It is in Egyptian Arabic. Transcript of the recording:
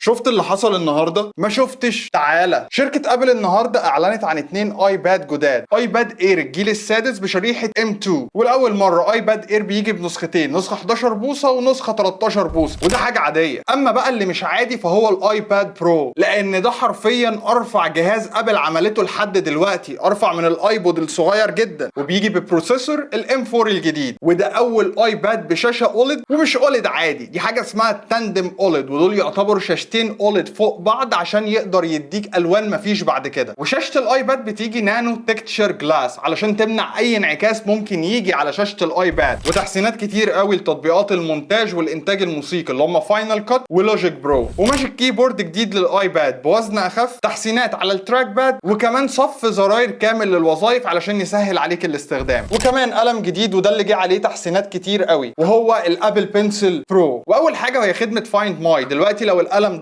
شفت اللي حصل النهارده؟ ما شفتش؟ تعالى. شركة ابل النهارده اعلنت عن 2 iPad جداد، iPad Air الجيل السادس بشريحه M2، ولاول مرة iPad Air بيجي بنسختين، نسخه 11 بوصه ونسخة 13 بوصه، وده حاجة عاديه. اما بقى اللي مش عادي فهو ال iPad Pro، لان ده حرفيا ارفع جهاز ابل عملته لحد دلوقتي، ارفع من ال iPod الصغير جدا، وبيجي ب processor ال M4 الجديد، وده اول iPad بشاشة OLED، ومش OLED عادي، دي حاجة اسمها tandem OLED، ودول يعتبروا شاشتين OLED فوق بعض عشان يقدر يديك الوان مفيش بعد كده. وشاشه ال iPad بتيجي nano texture glass علشان تمنع اي انعكاس ممكن يجي على شاشة ال iPad، وتحسينات كتير قوي لتطبيقات المونتاج والانتاج الموسيقي اللي هم Final Cut و Logic Pro، و Magic Keyboard جديد لل iPad بوزن اخف، تحسينات على ال trackpad، وكمان صف زراير كامل للوظائف علشان يسهل عليك الاستخدام، وكمان قلم جديد وده اللي جه عليه تحسينات كتير قوي وهو ال Apple Pencil Pro. واول حاجة وهي خدمة Find My، دلوقتي لو القلم